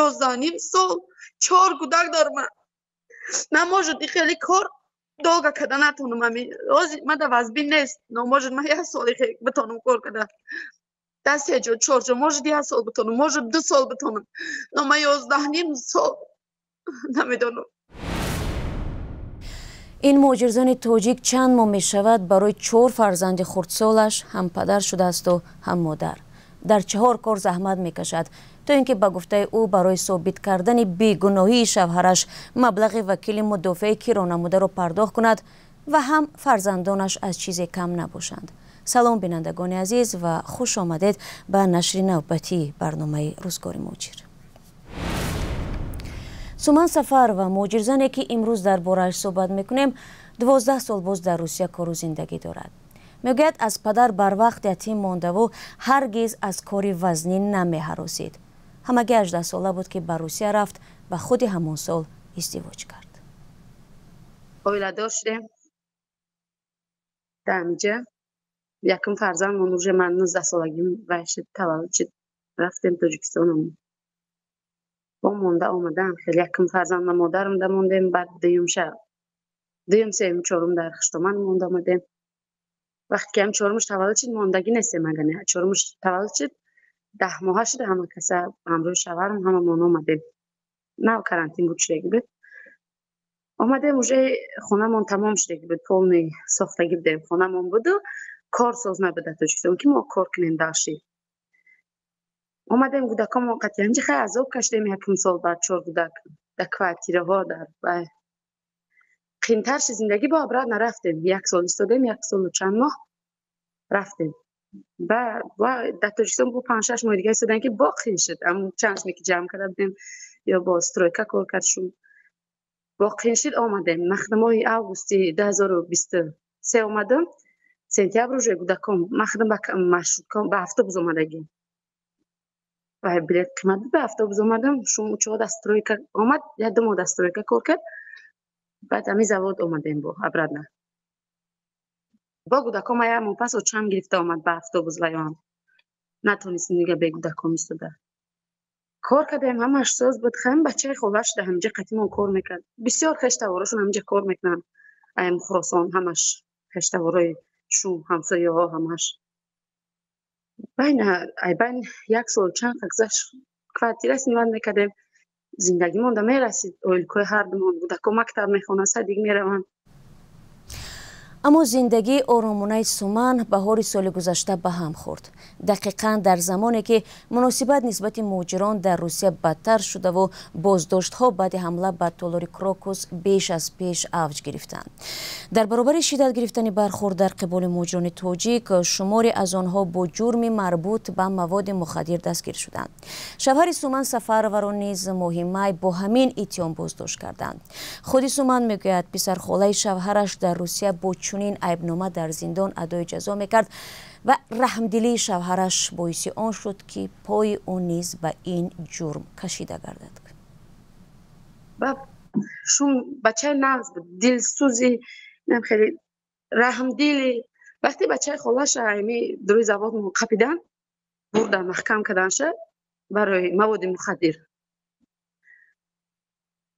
11,5 сол чор кӯдак дорам. На может и хеле кор долго када натонам. Ами ҳозир мада вазбин нест, но может ман як сол битонам кор када. Да се ҷо, чор ҷо, может як сол битонам, может 2 сол битонам, но ман 11,5 сол намедонам. Ин муҳоҷирзани тоҷик чанд моҳ мешавад барои чор фарзанди хурдсолаш ҳам падар шудаасту ҳам модар. Дар чаҳор кор заҳмат мекашад, то ин ки ба гуфтаи ӯ барои собит кардани бегуноҳии шавҳараш маблағи вакили мудофиаи киронамударо пардохт кунад ва ҳам фарзандонаш аз чизе кам набошанд. Салом, бинандагони азиз, ва хуш омадед ба нашри навбатии барномаи «Рӯзгори муҳоҷир». Суман Сафарова, муҳоҷирзане ки имрӯз дар борааш суҳбат мекунем, 12 сол боз дар Русия кору зиндагӣ дорад. Мегӯяд, аз падар барвақт ятим мондаву ҳаргиз аз кори вазнин намеҳаросид. Ҳамагӣ 18 сола буд, ки ба Русия рафт ва худи ҳамон сол издивоҷ кард. Оиладор шудем дар ҳамиҷа. Якум фарзандмон уже ман 19 солагим вай шуд, таваллуд шуд. Рафтем Тоҷикистон. Бо монда омадан хеле якум фарзанд ма модарам да мондем, баъд дуюмша, дуюм, сеюм, чорум дар хуштоман монда омадем. Вақте ки ҳам чорумш таваллуд шуд, мондагӣ нестем, агане чорумш таваллуд шуд, 10 моҳа шуда, ҳама каса ҳамроҳи шавҳарам ҳамамон омадем. Нав карантин буд, шудагӣ буд. Омадем, уже хонамон тамом шудагӣ буд, полный сохтагӣ будем, хонамон буду кор соз набуд дар Тоҷикистон, ки мо кор кунем дальше. Омадем, кӯдакомон қатъи ҳамҷа хеле азоб кашидем. Якум сол баъд чор кӯдак дар квартираҳо дар вай қиинтар шуд зиндагӣ. Бо обратно рафтем, як сол истодем, як солу чанд моҳ рафтем. Дар Тоҷикистон бо 5-6 моҳи дига истодем, ки бо қиин шуд. Ҳамун чанд суме ки ҷамъ карда будем ё бо стройка кор кард шуд, бо қиин шуд, омадем. Ман моҳи августи 2023 омадам, сентябр уже кӯдаком. Ман худам ба маршрутка, ба автобус омадагим. Вай билет қимат буд, ба автобус омадам. Шум учода дар стройка омад, як ду моҳ дар стройка кор кард, баъд ҳамин завод омадем бо обратно. Бо кӯдаком як моҳ пас очам гирифта омад ба автобус, вайам натонистем дига бе кӯдаком истода. Кор кардем, ҳамаш соз буд. Ҳам бачаи холаш дар ҳаминҷа қатимон кор мекард. Бисёр хештаворошон ҳаминҷа кор мекунанд. Аям Хуросон ҳамаш хештаворои шум, ҳамсояҳо ҳамаш. Байна ай байн як сол чанд гузашт, квартира снимать мекардем, зиндагимон да мерасид, оилкои ҳардумон, кӯдако мактаб мехонанд, садик мераванд. Аммо зиндагии оромонаи Суман баҳори соли гузашта ба ҳам хӯрд. Дақиқан дар замоне ки муносибат нисбати муҳоҷирон дар Русия бадтар шудаву боздоштҳо баъди ҳамла ба толори Крокус беш аз пеш авҷ гирифтанд. Дар баробари шиддат гирифтани бархӯрд дар қиболи муҳоҷирони тоҷик, шуморе аз онҳо бо ҷурми марбут ба маводи мухаддир дастгир шуданд. Шавҳари Суман Сафароваро низ моҳи май бо ҳамин иттиҳом боздошт карданд. Худи Суман мегӯяд, писархолаи шавҳараш дар Русия бо чунин айбнома дар зиндон адои ҷазо мекард ва раҳмдилии шавҳараш боиси он шуд, ки пои ӯ низ ба ин ҷурм кашида гардад. Шум бачаи нағз буд, дилсӯзи, хеле раҳмдили. Вақте бачаи холаша ами дуруи завод қапидан, бурдан, маҳкам карданша барои маводи мухаддир,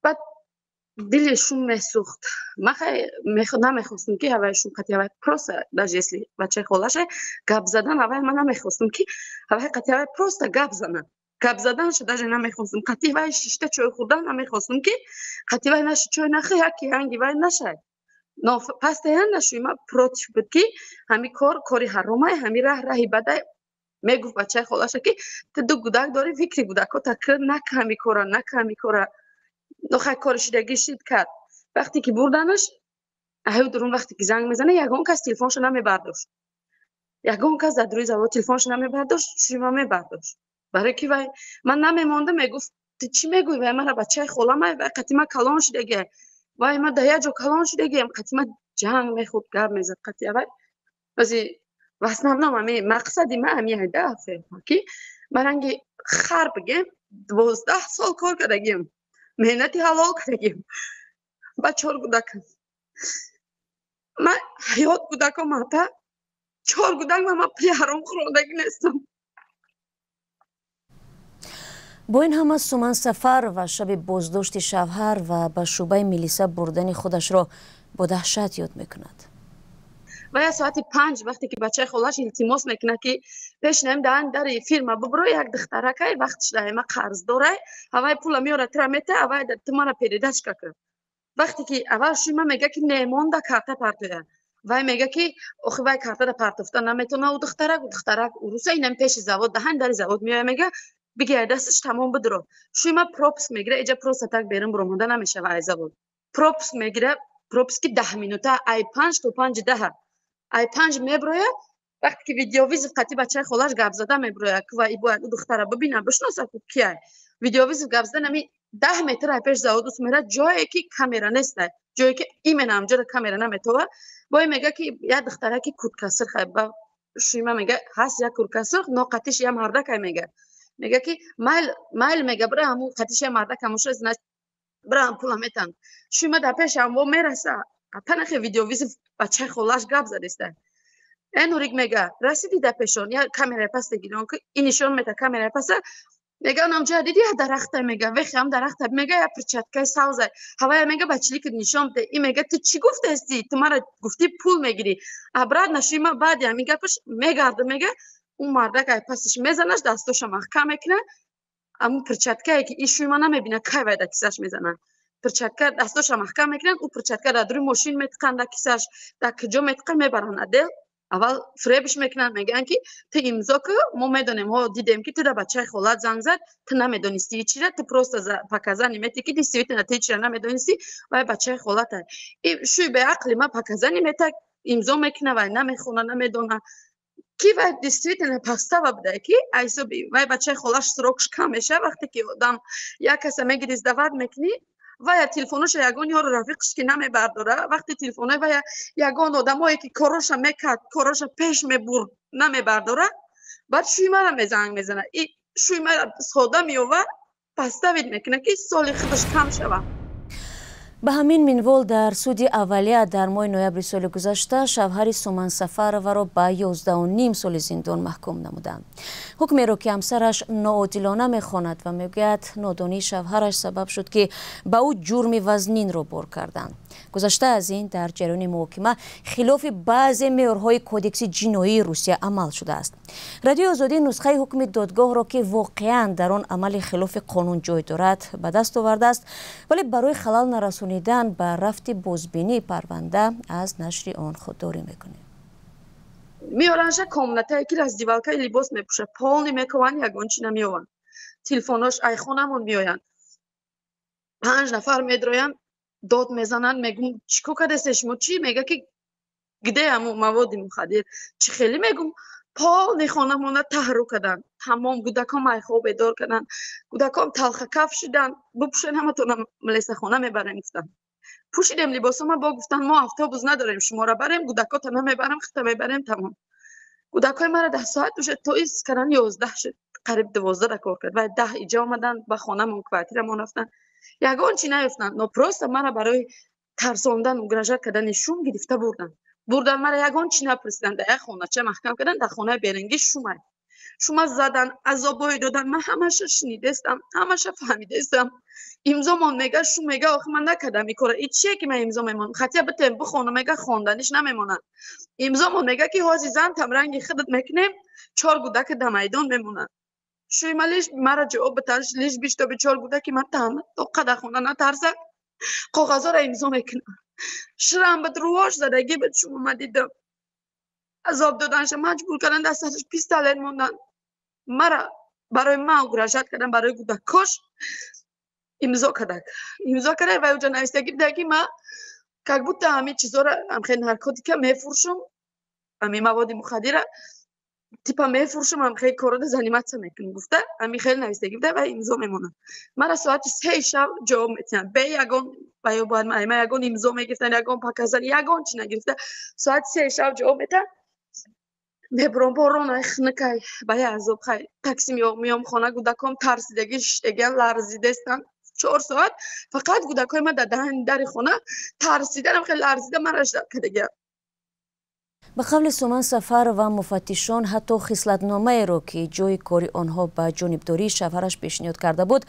баъд дили шум месӯхт. Ман намехостам, ки ҳаваи шум қатъи ҳавай просто, даже если бачаи холаша гап задан, ҳавай ман намехостам, ки ҳавай қатъи ҳавай просто гап занам. Гап заданша даже намехостам, қатъи вай шишта чой хӯрдан намехостам, ки қатъи вай наши чой нахӯ, яки ранги вай нашай. Но постоянно шуи ма против буд, ки ҳами кор кори ҳаромай, ҳами раҳ раҳи бадай. Мегуфт бачаи холаша, ки ту ду кӯдак дорӣ, фикри кӯдакота кӣ, нака ҳами кора, нака ҳами кора. Но хай, кори шидагӣ шид, кард. Вақте ки бурданаш аҳю дурун, вақте ки занг мезана, ягон кас телефоншо намебардошт, ягон кас дар дуруи завод телефоншо намебардошт, шума мебардошт, барои ки вай ман намемондам. Мегуфт: «Ту чӣ мегӯӣ? Вай мара бачаи холамай, вай қатъи ма калон шудагиай, вай ма дар як ҷо калон шудагиам». Қатъи ма ҷанг мехӯрд, гап мезад қатъи вай. Ози в основном ами мақсади ма ами айда, ки ман ранги хар бигем, 12 сол кор кардагиам, меҳнати ҳалол кардагиам ба чор кӯдакам. Ман ҳаёт кӯдаком ата чор кӯдак, ман пули ҳаром хӯрондагӣ нестам. Бо ин ҳама Суман Сафарова шаби боздошти шавҳар ва ба шӯъбаи милиса бурдани худашро бо даҳшат ёд мекунад. Ва я соати 5, вақте ки бачаи холаш илтимос мекунад, ки пешнаем даҳан дари фирма бубро, як духтаракай вақтш даема қарз дорай, ҳавай пула меора, тира мета, ҳавай ту мара передачка кун. Вақте ки аввал шума мега, ки не, монда карта партоя, вай мега, ки охи вай картара партофта наметона. Ӯ духтарак уруса, инам пеши завод, даҳан дари завод меоя, мега, бигир дасташ, тамом, бидро. Шума пропуск мегира, иҷа просто так берун буромонда намешава ай завод. Пропуск мегира, пропуски 10 минута, ай 5 то 5:10, ай 5 меброя. Вақте ки видеовызов қати бачаи холаш гап зада меброя, ва и бояд ӯ духтара бибина, бишноса, ку кияй. Видеовызов гап зада, нами 10 метр ай пеш завод ус мера, ҷое ки камера нестай, ҷое ки именно ҳамҷоро камера наметова. Бой мега, ки як духтараки куртка сурхай. Ба шуима мега, ҳаст як куртка сурх, но қатиш я мардакай. Мега, ки майл, майл, мега, бира, ҳаму қатиш я мардак ҳамуша, значит, бира, пула метан. Шуима дар пеши ҳамво мераса, панахе видеовызов бачаи холаш гап задеста. Э, Нурик, мега, расиди дар пешон, я камераи паста гирон, ки и нишон мета камераи паста. Мега, онам ҷоя диди, я дарахта, мега, вехи ҳам дарахта, мега, я перчаткаи савзай, ҳавая, мега, ба чиликат нишон бите. И мега, ту чӣ гуфтаисти? Ту мара гуфтӣ, пул мегирӣ обратно. Шуима баъди ҳамин гапаш мегарда, мега, ӯ мардак ай пасаш мезанаш, дастоша маҳкам мекуна. Ҳамун перчаткае ки и шуима намебина, кай вай дар кисаш мезанад, перчатка дастоша маҳкам мекунанд, ӯ перчатка дар дури мошин метиқанд, дар кисаш, дар куҷо метиқанд, мебаранд отдел. Аввал фиребиш мекунанд, мегӯянд, ки ту имзо ку, мо медонем, ҳо, дидем, ки ту да бачаи холат занг зад, ту намедонистӣ чира, ту просто показания мети, ки действительно ту чира намедонистӣ, вай бачаи холата. И шӯи беақли ма показания мета, имзо мекуна, вай намехона, намедона, ки вай действительно подстава буда, ки айсоби вай бачаи холаш срокш кам меша. Вақте ки одам як каса мегири, сдавать мекунӣ, вая телефоноша ягон ёру рафиқш ки намебардора, вақте телефонои вая ягон одамое ки короша мекард, короша пеш мебурд, намебардора, баъд шӯи мара мезанг мезана, и шӯи мара сода меова, подставить мекуна, ки соли худаш кам шава. Ба ҳамин минвол дар суди аввалия дар моҳи ноябри соли гузашта шавҳари Суман Сафароваро ба 11,5 соли зиндон маҳкум намуданд, ҳукмеро ки ҳамсараш ноодилона мехонад ва мегӯяд, нодонии шавҳараш сабаб шуд, ки ба ӯ ҷурми вазнинро бор карданд. Гузашта аз ин, дар ҷараёни муҳокима хилофи баъзе меъёрҳои Кодекси ҷиноии Русия амал шудааст. Радиои Озодӣ нусхаи ҳукми додгоҳро, ки воқеан дар он амали хилофи қонун ҷой дорад, ба даст овардааст, вале барои халал нарасонидан ба рафти бозбинии парванда аз нашри он худдорӣ мекунем. Меоранша комнатае, ки раздевалкаи либос мепӯша, полный мекованд, ягон чи намеованд. Телефонош айхонамон меоянд, панҷ нафар медроянд, дод мезананд. Мегум, чӣ кор кардесте шумо? Чӣ мега, ки где ҳаму маводи мухаддир? Чӣ хеле, мегум, полный хонамона таҳру карданд, тамом. Гудаком айхоб бедор карданд, гудаком талхакаф шуданд. Бупӯшен, ҳаматона милисахона мебарем, гуфтанд. Пӯшидем либосома, бо гуфтанд, мо автобус надорем шуморо барем, гудакота намебарам, хита мебарем, тамом. Гудакои мара даҳ соат уже то ис кардан, 11 шуд, қариб 12 да кор кард ва 10 иҷа омаданд ба хонамон, квартирамон рафтанд, ягон чи наёфтанд. Но просто мара барои тарсондан, угрожать кардани шум гирифта бурданд. Бурдан мара, ягон чи напурсиданд, дар як хонача маҳкам кардан, дар хонаи берингӣ. Шумай шума задан, азобҳое додан, ман ҳамаша шунидестам, ҳамаша фаҳмидестам. Имзомон, мега, шу мега, охи ман накардам ин кора, и чие ки ман имзо мемонам? Хотя битем бихонам, мега, хонданиш намемонад. Имзомон, мега, ки ҳози зан там ранги худат мекунем, чор гудака дар майдон мемонад. Шуима лишь мара ҷавоб биташ, лишь бы чтобы чор гудаки ман тоқа дар хона натарса, коғазҳоро имзо мекунам. Шрам бад, рӯҳош задагӣ бад, шумо ма дидам, азоб доданша, маҷбур кардан, дасташ пистолет мондан. Мара барои ман угрожать кардан, барои гудакош имзо кардак, имзо карда. Ва уҷа навистагӣ буда, ки ма как будто ҳамин чизоро, ҳамхел наркотика мефурӯшам, ҳамин маводи мухаддира типа мефурӯшам, ҳамхел корро заниматься мекунам, гуфта, ҳамин хел навистагӣ буда ва имзо мемонад. Мара соати 3 шаб ҷавоб метиҳанд, бе ягон ва ё бояд ма ягон имзо мегирифтан, ягон показания, ягон чи нагирифта, соати 3 шаб ҷавоб метиҳанд. Мебуром, боронай, хунукай, ба я азоб, хай, такси меом хона, гудаком тарсидагӣ шиштагиан, ларзидестанд. 4 соат фақат гудакои ман дар даҳани дари хона тарсиданам, хеле ларзида мара ждать кардагиам. Ба қавли Суман Сафарова, муфаттишон ҳатто хислатномаеро, ки ҷойи кори онҳо ба ҷонибдории шавҳараш пешниҳод карда буд,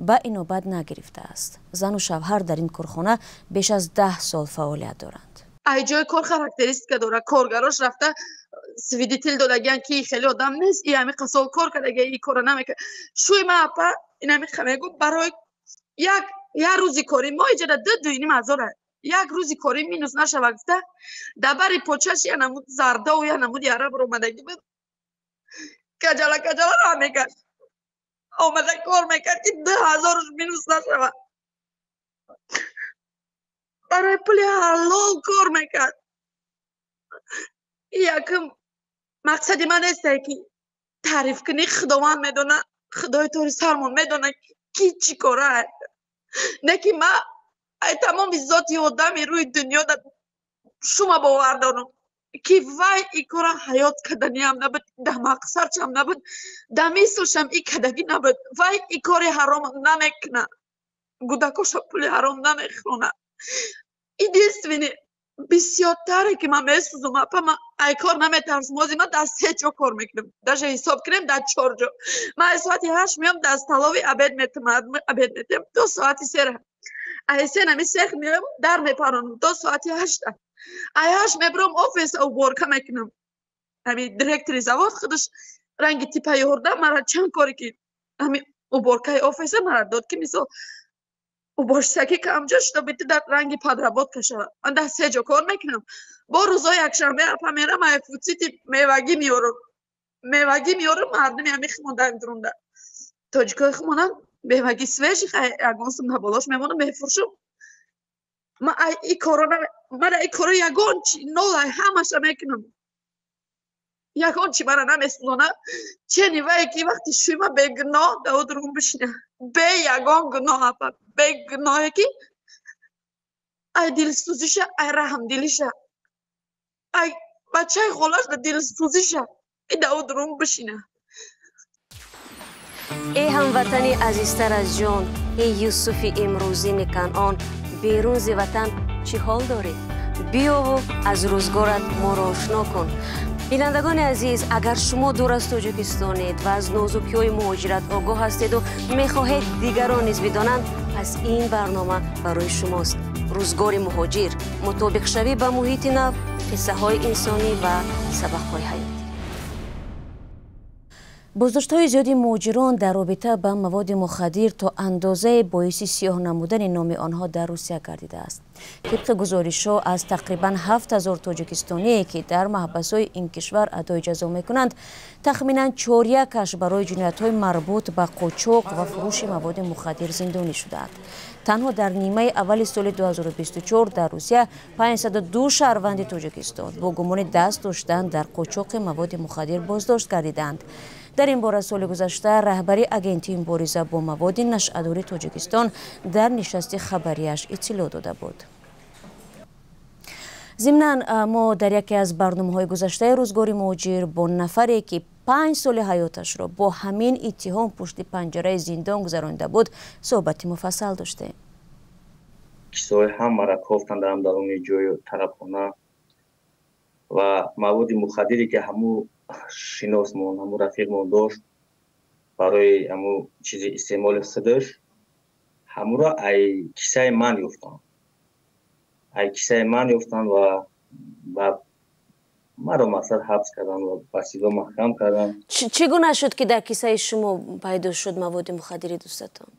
ба инобат нагирифтааст. Зану шавҳар дар ин корхона беш аз 10 сол фаъолият доранд. Ай ҷои кор характеристика дора, коргарош рафта свидетель додагиян, ки хеле одам нест, и ҳамиқа сол кор кардагия, и кора намекард. Шӯи ма, апа, ин ҳамиқа мегӯ, барои як рӯзи кори мо иҷада 2-2,5 ҳазора, як рӯзи кори минус нашава гуфта, дар бари почаш я намуд зардау, я намуд яра баромадагӣ буд, каҷала каҷала роҳ мекард, омада кор мекард, ки 2000-ш минус нашава. Барои пули ҳалол кор мекард. Якм мақсади ман нестае, ки таъриф кунӣ. Худованд медона, Худои тори сармон медона, ки чӣ кора. Не ки ма ай тамоми зоти одами рӯи дунё шума бовар дорам, ки вай и кора ҳаёт каданиам набуд, да мақсадшам набуд, да мислшам и кадагӣ набуд. Вай и кори ҳаром намекуна, гудакоша пули ҳаром намехӯрона. Единственный, бисёртаре ки ман месӯзум, апа, ман ай кор наметарсам. Ҳозир ман дар се ҷо кор мекунам, даже ҳисоб кунем, дар чор ҷо. Ман ай соати 8 меом, дар столовый обед метам, обед метам то соати 3-ра. Ай 3 нами сех меоям, дар мепаронам то соати 8-та. Ай 8 мебурам, офиса уборка мекунам. Ҳами директори завод худаш ранги типа ёрдам мара чанд коре, ки ҳами уборкаи офиса мара дод, ки мисол уборщицаки камҷо шуда бити, дар ранги подработка шава. Ман дар се ҷо кор мекунам. Бо рӯзҳои якшанбе, апа, мерам, ай Фудсити мевагӣ меёрам, мевагӣ меёрам. Мардуми ҳами химонда дурунда, тоҷикои химонам, мевагӣ свежий, ягон сум на болош мемонам, мефурӯшам. Ма ай и коро, мара и коро ягон чи нол, ай ҳамаша мекунам, ягон чи мара намесӯзона, чени вае ки вақти шӯйма бегуноҳ дар дурун бишина, бе ягон гуноҳ, апа, бегуноҳе, ки ай дилсӯзиша, ай раҳмдилиша, ай бачаи холаш да дилсӯзиша и дар дурун бишина. Эй ҳамватани азизтар аз ҷон, эй Юсуфи имрӯзини Канъон, берун зи ватан чӣ ҳол дорӣ? Биёву аз рӯзгорат моро ошно кун. Бинандагони азиз, агар шумо дур аз Тоҷикистонед ва аз нозукиҳои муҳоҷират огоҳ ҳастеду мехоҳед дигарон низ бидонанд, пас ин барнома барои шумост. Рӯзгори муҳоҷир: мутобиқшавӣ ба муҳити нав, қиссаҳои инсонӣ ва сабақҳои ҳаёт. Боздоштҳои зиёди муҳоҷирон дар робита ба маводи мухаддир то андозае боиси сиёҳ намудани номи онҳо дар Русия гардидааст. Тибқи гузоришҳо, аз тақрибан 7000 тоҷикистоние, ки дар маҳбасҳои ин кишвар адои ҷазо мекунанд, тахминан чорякаш барои ҷиноятҳои марбут ба қочоқ ва фурӯши маводи мухаддир зиндонӣ шудаанд. Танҳо дар нимаи аввали соли 2024 дар Русия 502 шаҳрванди Тоҷикистон бо гумони даст доштан дар қочоқи маводи мухаддир боздошт гардиданд. Дар ин бора соли гузашта раҳбари Агентии мубориза бо маводи нашъадори Тоҷикистон дар нишасти хабарияш иттилоъ дода буд. Зимнан, мо дар яке аз барномаҳои гузаштаи Рӯзгори муҳоҷир бо нафаре, ки 5 соли ҳаёташро бо ҳамин иттиҳом пушти панҷараи зиндон гузаронида буд, суҳбати муфассал доштем. Кисои ҳамаро кофтанд дар даруни ҷои тарабхона ва маводи мухаддире, ки ҳамун шиносмон, ҳамун рафиқмон дошт барои ҳамун чизи истеъмоли худаш, ҳамуро ай кисаи ман ёфтанд, ай кисаи ман ёфтанд ва ба маро мақсад ҳабс карданд ва ба СИЗО маҳкам карданд. Чӣ гуна шуд, ки дар кисаи шумо пайдо шуд маводи мухаддири дӯстатон?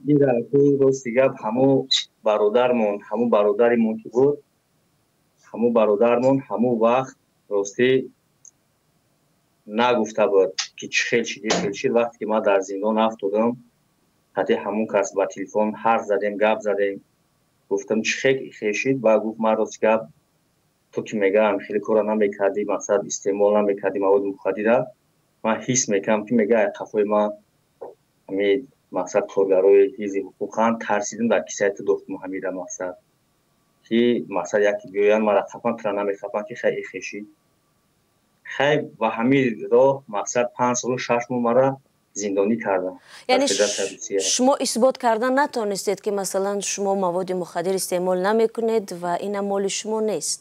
Рости гап, ҳамун бародармон, ҳамун бародаримон ки буд, ҳамун бародармон ҳамун вақт ростӣ нагуфта буд, ки чӣ хел шид, хел шид. Вақте ки ман дар зиндон афтодам, ҳатти ҳамун кас ба телефон ҳарф задем, гап задем, гуфтам, чӣ хел хел шид? Ба гуфт, ман рости гап, ту ки мегаам хеле кора намекардӣ, мақсад истеъмол намекардӣ маводи мухаддира, ман ҳис мекардам, ки мега қафои ман ҳами мақсад коргарои ҳифзи ҳуқуқанд, тарсидим, дар кисаи ту доштум ҳамира, мақсад ки мақсад яке биёянд мара қафан, тура намехафанд, ки хай хешид. Хай, ба ҳамин роҳ мақсад 5 солу 6 моҳ мара зиндонӣ кардам. Яъне шумо исбот кардан натонистед, ки масалан шумо маводи мухаддир истеъмол намекунед ва ина моли шумо нест?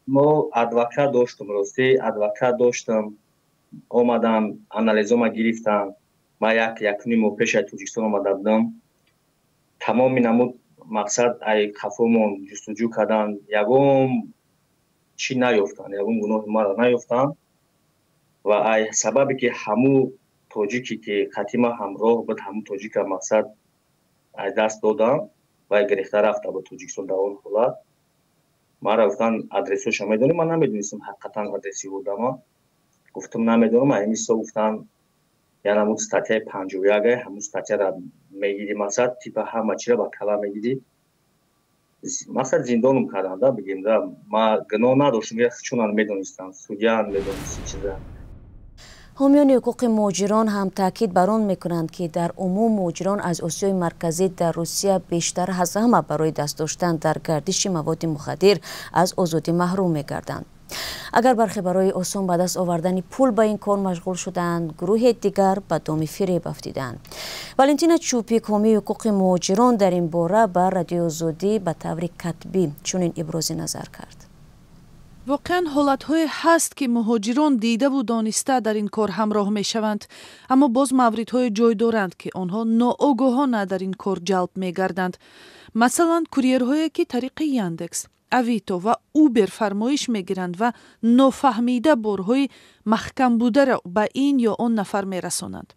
Мо адвокат доштум, ростӣ адвокат доштам. Омадан, анализома гирифтан. Ман як якуним моҳ пеш аз Тоҷикистон омада будам. Тамоми намуд мақсад ай қафомон ҷустуҷӯ кардан, ягон чӣ наёфтанд, ягон гуноҳи маро наёфтанд. Ва ай сабабе ки ҳамун тоҷике ки қатима ҳамроҳ буд, ҳамун тоҷика мақсад аз даст додам, вай гирифта рафта ба Тоҷикистон. Дар он ҳолат маро гуфтанд, адресҳоша медонӣ? Ман намедонистам ҳақиқатан адреси одама. Гуфтам, намедонам. Ҳамин ҳисоб гуфтанд, я намуд статьяи 51, ҳамун статьяра мегирӣ, мақсад типа ҳама чиро ба кала мегирӣ. Мақсад зиндонум карданд да, бигем да, ма гуноҳ надоштам, чунан медонистам, судьян медонист чиза. Ҳомиёни ҳуқуқи муҳоҷирон ҳам таъкид бар он мекунанд, ки дар умум муҳоҷирон аз Осиёи Марказӣ дар Русия бештар аз ҳама барои даст доштан дар гардиши маводи мухаддир аз озодӣ маҳрум мегарданд. Агар бархе барои осон ба даст овардани пул ба ин кор машғул шудаанд, гурӯҳи дигар ба доми фиреб афтидаанд. Валентина Чупик, ҳомии ҳуқуқи муҳоҷирон, дар ин бора ба Радиои Озодӣ ба таври катбӣ чунин ибрози назар кард. Воқеан, ҳолатҳое ҳаст, ки муҳоҷирон дидаву дониста дар ин кор ҳамроҳ мешаванд, аммо боз мавридҳое ҷой доранд, ки онҳо ноогоҳона дар ин кор ҷалб мегарданд. Масалан, курьерҳое, ки тариқи Яндекс, Авито ва Убер фармоиш мегиранд ва нофаҳмида борҳои маҳкамбударо ба ин ё он нафар мерасонанд.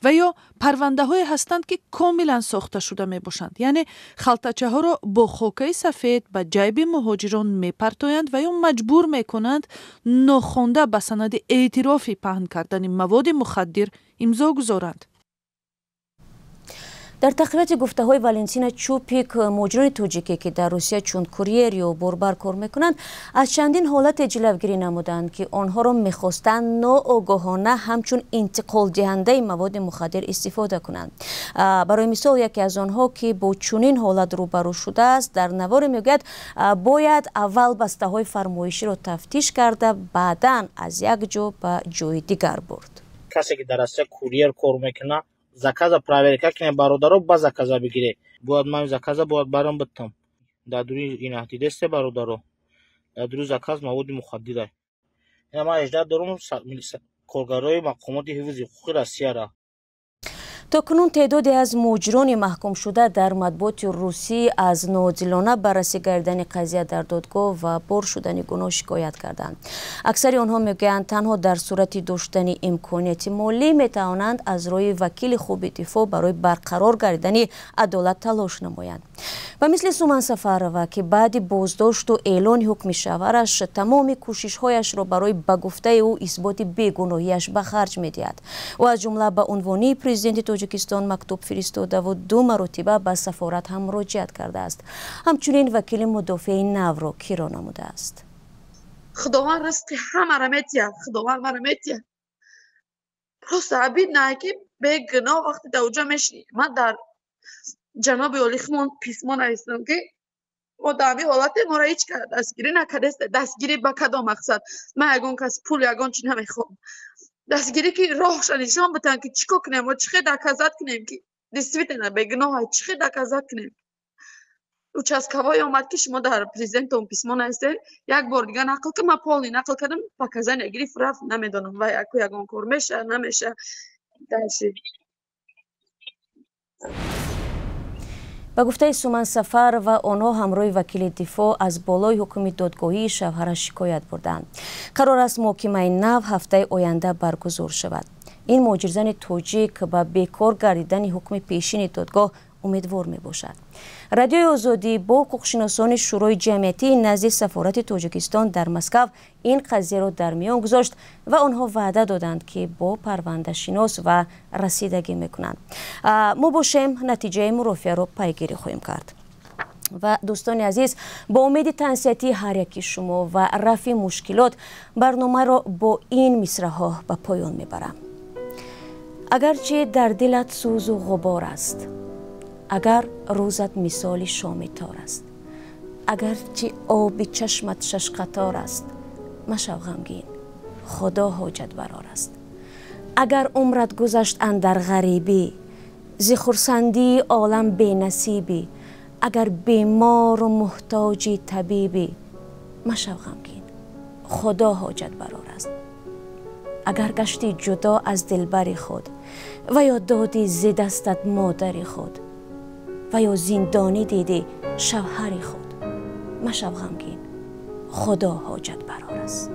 Ва ё парвандаҳое ҳастанд, ки комилан сохта шуда мебошанд, яъне халтачаҳоро бо хокаи сафед ба ҷайби муҳоҷирон мепартоянд ва ё маҷбур мекунанд нохонда ба санади эътирофи паҳн кардани маводи мухаддир имзо гузоранд. Дар тақвияти гуфтаҳои Валентина Чупик, муҳоҷирони тоҷике, ки дар Русия чун курьер ё борбар кор мекунанд, аз чандин ҳолате ҷилавгирӣ намуданд, ки онҳоро мехостанд ноогоҳона ҳамчун интиқолдиҳандаи маводи мухаддир истифода кунанд. Барои мисол, яке аз онҳо, ки бо чунин ҳолат рӯбарӯ шудааст, дар наворе мегӯяд, бояд аввал бастаҳои фармоиширо тафтиш карда, баъдан аз як ҷо ба ҷои дигар бурд. Касе ки дар Россия курьер кор мекунад, заказа проверка кунем, бародаро, ба заказа бигире. Бояд ман заказа бояд барам битам. Дар дури ина дидесте, бародаро, дар дури заказ маводи мухаддира. Ина ман аждад дорум коргарои мақомоти ҳифзи ҳуқуқи Россияра. То кунун теъдоде аз муҳоҷирони маҳкумшуда дар матбуоти русӣ аз ноодилона баррасӣ гардидани қазия дар додгоҳ ва бор шудани гуноҳ шикоят карданд. Аксари онҳо мегӯянд, танҳо дар сурати доштани имконияти молӣ метавонанд аз роҳи вакили хуби дифоъ барои барқарор гардидани адолат талош намоянд. Ба мисли Суман Сафарова, ки баъди боздошту эълони ҳукми шавҳараш тамоми кӯшишҳояшро барои, ба гуфтаи ӯ, исботи бегуноҳиаш ба харҷ медиҳад. Ӯ аз ҷумла ба унвони президенти Тоҷикистон мактуб фиристодаву ду маротиба ба сафорат ҳам муроҷиат кардааст. Ҳамчунин вакили мудофиаи навро киро намудааст. Худованд ризқи ҳамаро метиҳад, Худованд маро метиҳад. Просто обидно, ки бегуноҳ вақте дар уҷа мешинӣ. Ман дар ҷаноби олихмон письмо навистам, ки мо дар ҳамин ҳолате, моро ҳеҷ кас дастгирӣ накардааст. Дастгирӣ ба кадом мақсад? Ман ягон кас пул, ягон чи намехоҳам. Дастгирӣ, ки роҳша нишон битан, ки чӣ кор кунем, мо чӣ хел доказать кунем, ки действительно бегуноҳ, чӣ хел доказать кунем? Участковой омад, ки шумо дар президентон письмо навистед, як бор дига нақл ки. Ман полный нақл кардам, показания гирифт, рафт. Намедонам, вай аку ягон кор меша, намеша дальше. Ба гуфтаи Суман Сафарова, онҳо ҳамроҳи вакили дифоъ аз болои ҳукми додгоҳии шавҳараш шикоят бурданд. Қарор аст, муҳокимаи нав ҳафтаи оянда баргузор шавад. Ин муҳоҷирзани тоҷик ба бекор гардидани ҳукми пешини додгоҳ умедвор мебошад. Радиои Озодӣ бо ҳуқуқшиносони Шӯрои ҷамъиятии назди сафорати Тоҷикистон дар Москав ин қазияро дар миён гузошт ва онҳо ваъда доданд, ки бо парвандашинос ва расидагӣ мекунанд. Мо бошем, натиҷаи мурофиаро пайгирӣ хоҳем кард. Ва дӯстони азиз, бо умеди тансиҳатии ҳар яки шумо ва рафъи мушкилот барномаро бо ин мисраҳо ба поён мебарам. Агарчи дар дилат сӯзу ғубор аст, агар рӯзат мисоли шоми тор аст, агарчи оби чашмат шашқатор аст, машав ғамгин, Худо ҳоҷат барор аст. Агар умрат гузашт андар ғарибӣ, зи хурсандии олам бенасибӣ, агар бемору муҳтоҷи табибӣ, машав ғамгин. Худо ҳоҷат барор аст. Агар гаштӣ ҷудо аз дилбари худ, ва ё додӣ зи дастат модари худ, ва ё зиндонӣ дидӣ шавҳари худ, машав ғамгин, Худо ҳоҷат барор аст.